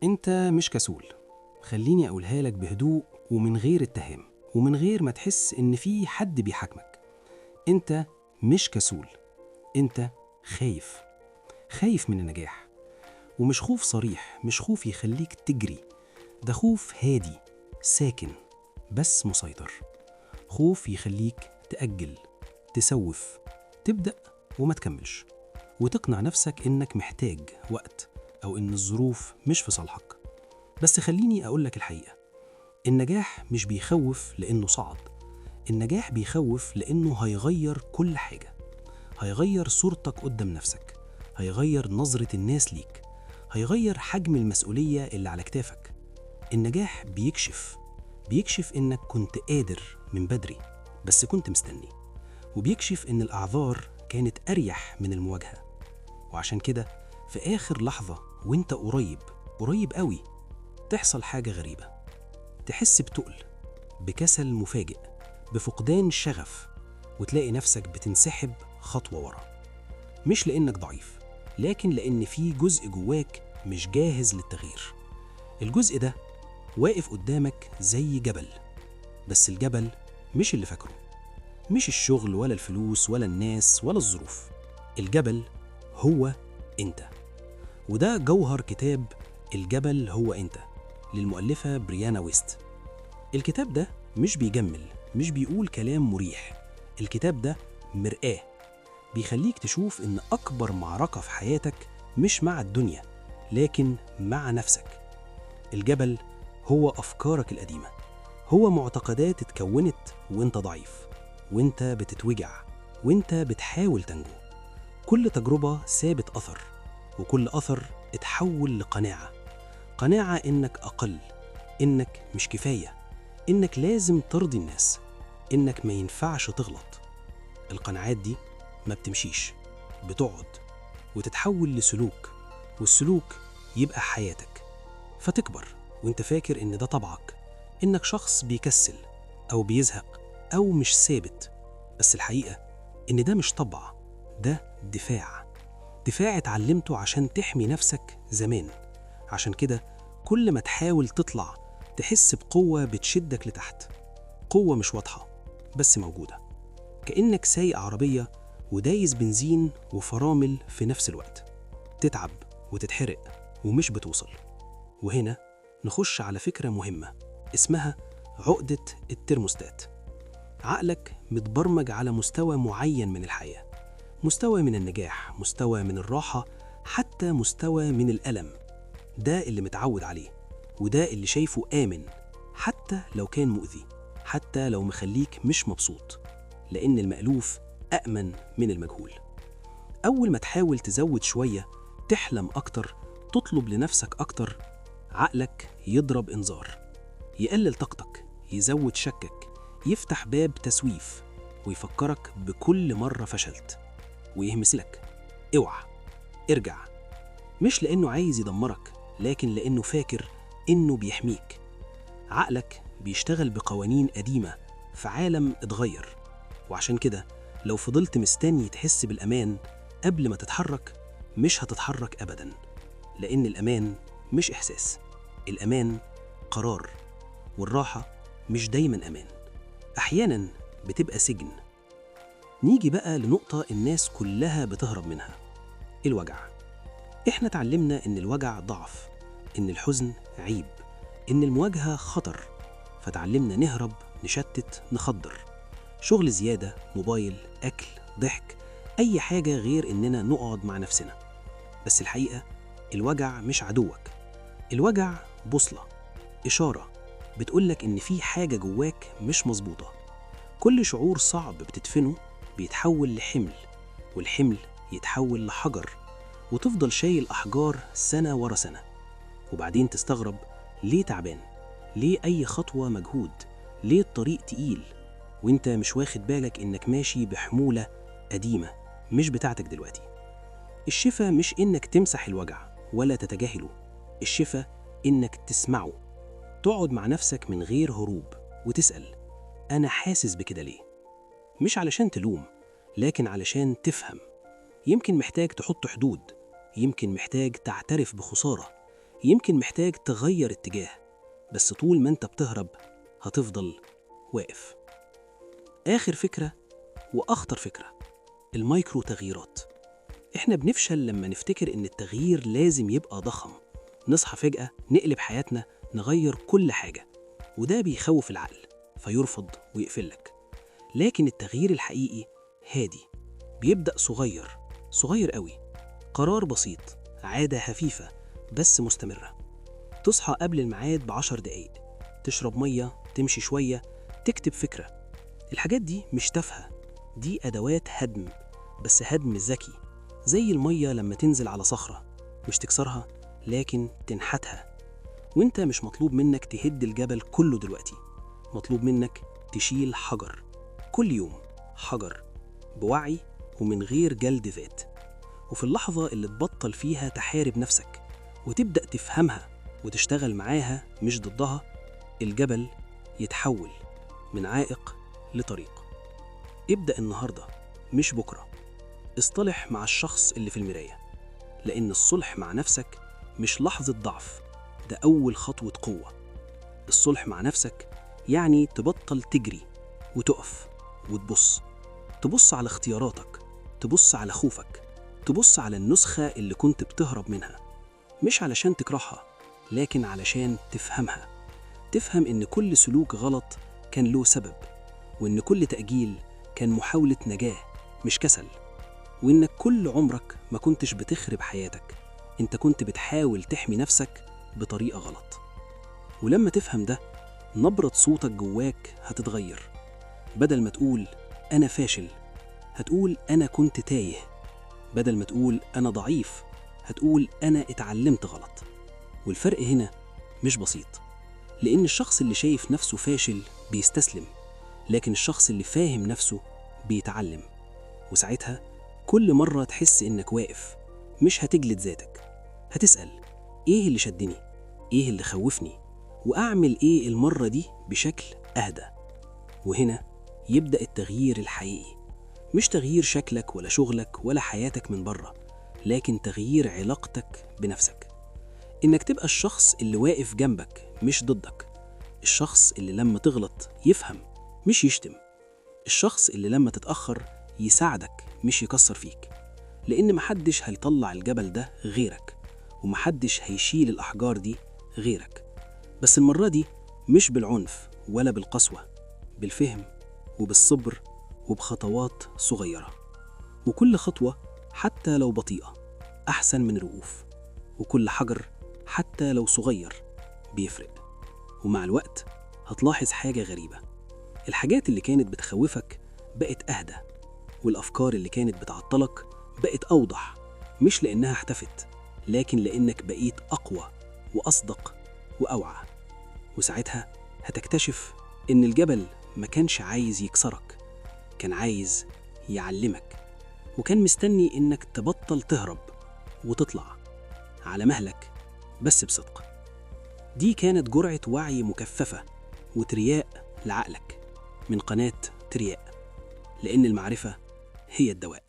انت مش كسول. خليني اقولها لك بهدوء ومن غير اتهام ومن غير ما تحس ان في حد بيحاكمك. انت مش كسول، انت خايف. خايف من النجاح، ومش خوف صريح، مش خوف يخليك تجري، ده خوف هادي ساكن بس مسيطر. خوف يخليك تأجل، تسوف، تبدأ وما تكملش، وتقنع نفسك إنك محتاج وقت أو إن الظروف مش في صالحك. بس خليني أقولك الحقيقة، النجاح مش بيخوف لأنه صعب، النجاح بيخوف لأنه هيغير كل حاجة. هيغير صورتك قدام نفسك، هيغير نظرة الناس ليك، هيغير حجم المسؤولية اللي على كتافك. النجاح بيكشف إنك كنت قادر من بدري بس كنت مستني، وبيكشف إن الأعذار كانت أريح من المواجهة. وعشان كده في آخر لحظة وإنت قريب، قريب قوي، تحصل حاجة غريبة. تحس بتقل، بكسل مفاجئ، بفقدان شغف، وتلاقي نفسك بتنسحب خطوة ورا. مش لأنك ضعيف، لكن لأن في جزء جواك مش جاهز للتغيير. الجزء ده واقف قدامك زي جبل، بس الجبل مش اللي فاكره، مش الشغل ولا الفلوس ولا الناس ولا الظروف. الجبل هو أنت. وده جوهر كتاب الجبل هو أنت للمؤلفة بريانا ويست. الكتاب ده مش بيجمل، مش بيقول كلام مريح. الكتاب ده مرآة بيخليك تشوف إن أكبر معركة في حياتك مش مع الدنيا، لكن مع نفسك. الجبل هو أفكارك القديمة، هو معتقدات اتكونت وانت ضعيف، وانت بتتوجع، وانت بتحاول تنجو. كل تجربة سابت أثر، وكل أثر اتحول لقناعة. قناعة إنك أقل، إنك مش كفاية، إنك لازم ترضي الناس، إنك ما ينفعش تغلط. القناعات دي ما بتمشيش، بتقعد وتتحول لسلوك، والسلوك يبقى حياتك. فتكبر وانت فاكر إن ده طبعك، إنك شخص بيكسل أو بيزهق أو مش ثابت. بس الحقيقة إن ده مش طبع، ده دفاع. دفاع اتعلمته عشان تحمي نفسك زمان. عشان كده كل ما تحاول تطلع تحس بقوة بتشدك لتحت، قوة مش واضحة بس موجودة، كأنك سايق عربية ودايس بنزين وفرامل في نفس الوقت. تتعب وتتحرق ومش بتوصل. وهنا نخش على فكرة مهمة اسمها عقدة الترموستات. عقلك متبرمج على مستوى معين من الحياة، مستوى من النجاح، مستوى من الراحة، حتى مستوى من الألم. ده اللي متعود عليه، وده اللي شايفه آمن، حتى لو كان مؤذي، حتى لو مخليك مش مبسوط، لأن المألوف أأمن من المجهول. أول ما تحاول تزود شوية، تحلم أكتر، تطلب لنفسك أكتر، عقلك يضرب إنذار، يقلل طاقتك، يزود شكك، يفتح باب تسويف، ويفكرك بكل مرة فشلت، ويهمسلك اوعى، ارجع. مش لأنه عايز يدمرك، لكن لأنه فاكر إنه بيحميك. عقلك بيشتغل بقوانين قديمة في عالم اتغير. وعشان كده لو فضلت مستني تحس بالأمان قبل ما تتحرك، مش هتتحرك أبدا. لأن الأمان مش إحساس، الأمان قرار. والراحة مش دايما أمان، أحيانا بتبقى سجن. نيجي بقى لنقطة الناس كلها بتهرب منها، الوجع. إحنا اتعلمنا إن الوجع ضعف، إن الحزن عيب، إن المواجهة خطر. فتعلمنا نهرب، نشتت، نخدر. شغل زيادة، موبايل، أكل، ضحك، أي حاجة غير إننا نقعد مع نفسنا. بس الحقيقة الوجع مش عدوك. الوجع بوصلة، إشارة بتقولك إن في حاجة جواك مش مظبوطة. كل شعور صعب بتدفنه بيتحول لحمل، والحمل يتحول لحجر، وتفضل شايل أحجار سنة ورا سنة. وبعدين تستغرب ليه تعبان، ليه أي خطوة مجهود، ليه الطريق تقيل، وانت مش واخد بالك إنك ماشي بحمولة قديمة مش بتاعتك دلوقتي. الشفا مش إنك تمسح الوجع ولا تتجاهله، الشفا إنك تسمعه، تقعد مع نفسك من غير هروب وتسأل أنا حاسس بكده ليه؟ مش علشان تلوم، لكن علشان تفهم. يمكن محتاج تحط حدود، يمكن محتاج تعترف بخسارة، يمكن محتاج تغير اتجاه. بس طول ما انت بتهرب هتفضل واقف. آخر فكرة وأخطر فكرة، المايكرو تغييرات. احنا بنفشل لما نفتكر ان التغيير لازم يبقى ضخم، نصحى فجأة نقلب حياتنا، نغير كل حاجة، وده بيخوف العقل فيرفض ويقفلك. لكن التغيير الحقيقي هادي، بيبدأ صغير صغير قوي، قرار بسيط، عادة خفيفة بس مستمرة. تصحى قبل الميعاد ب10 دقايق، تشرب مية، تمشي شوية، تكتب فكرة. الحاجات دي مش تافهة، دي أدوات هدم، بس هدم ذكي، زي المية لما تنزل على صخرة مش تكسرها لكن تنحتها. وانت مش مطلوب منك تهد الجبل كله دلوقتي، مطلوب منك تشيل حجر كل يوم، حجر بوعي ومن غير جلد ذات. وفي اللحظة اللي تبطل فيها تحارب نفسك وتبدأ تفهمها وتشتغل معاها مش ضدها، الجبل يتحول من عائق لطريق. ابدأ النهاردة مش بكرة. اصطلح مع الشخص اللي في المراية، لأن الصلح مع نفسك مش لحظة ضعف، ده أول خطوة قوة. الصلح مع نفسك يعني تبطل تجري وتقف وتبص، تبص على اختياراتك، تبص على خوفك، تبص على النسخة اللي كنت بتهرب منها، مش علشان تكرهها لكن علشان تفهمها. تفهم إن كل سلوك غلط كان له سبب، وإن كل تأجيل كان محاولة نجاة مش كسل، وإنك كل عمرك ما كنتش بتخرب حياتك، إنت كنت بتحاول تحمي نفسك بطريقة غلط. ولما تفهم ده، نبرة صوتك جواك هتتغير. بدل ما تقول أنا فاشل، هتقول أنا كنت تايه. بدل ما تقول أنا ضعيف، هتقول أنا اتعلمت غلط. والفرق هنا مش بسيط، لأن الشخص اللي شايف نفسه فاشل بيستسلم، لكن الشخص اللي فاهم نفسه بيتعلم. وساعتها كل مرة تحس إنك واقف، مش هتجلد ذاتك، هتسأل إيه اللي شدني؟ إيه اللي خوفني؟ وأعمل إيه المرة دي بشكل أهدى؟ وهنا يبدأ التغيير الحقيقي، مش تغيير شكلك ولا شغلك ولا حياتك من بره، لكن تغيير علاقتك بنفسك. إنك تبقى الشخص اللي واقف جنبك مش ضدك، الشخص اللي لما تغلط يفهم مش يشتم، الشخص اللي لما تتأخر يساعدك مش يكسر فيك. لأن محدش هيطلع الجبل ده غيرك، ومحدش هيشيل الأحجار دي غيرك. بس المرة دي مش بالعنف ولا بالقسوة، بالفهم وبالصبر وبخطوات صغيرة. وكل خطوة حتى لو بطيئة أحسن من الوقوف، وكل حجر حتى لو صغير بيفرق. ومع الوقت هتلاحظ حاجة غريبة، الحاجات اللي كانت بتخوفك بقت أهدى، والأفكار اللي كانت بتعطلك بقت أوضح، مش لأنها اختفت، لكن لأنك بقيت أقوى وأصدق وأوعى. وساعتها هتكتشف إن الجبل ما كانش عايز يكسرك، كان عايز يعلمك، وكان مستني إنك تبطل تهرب وتطلع على مهلك بس بصدق. دي كانت جرعة وعي مكثفة وترياق لعقلك من قناة ترياق، لأن المعرفة هي الدواء.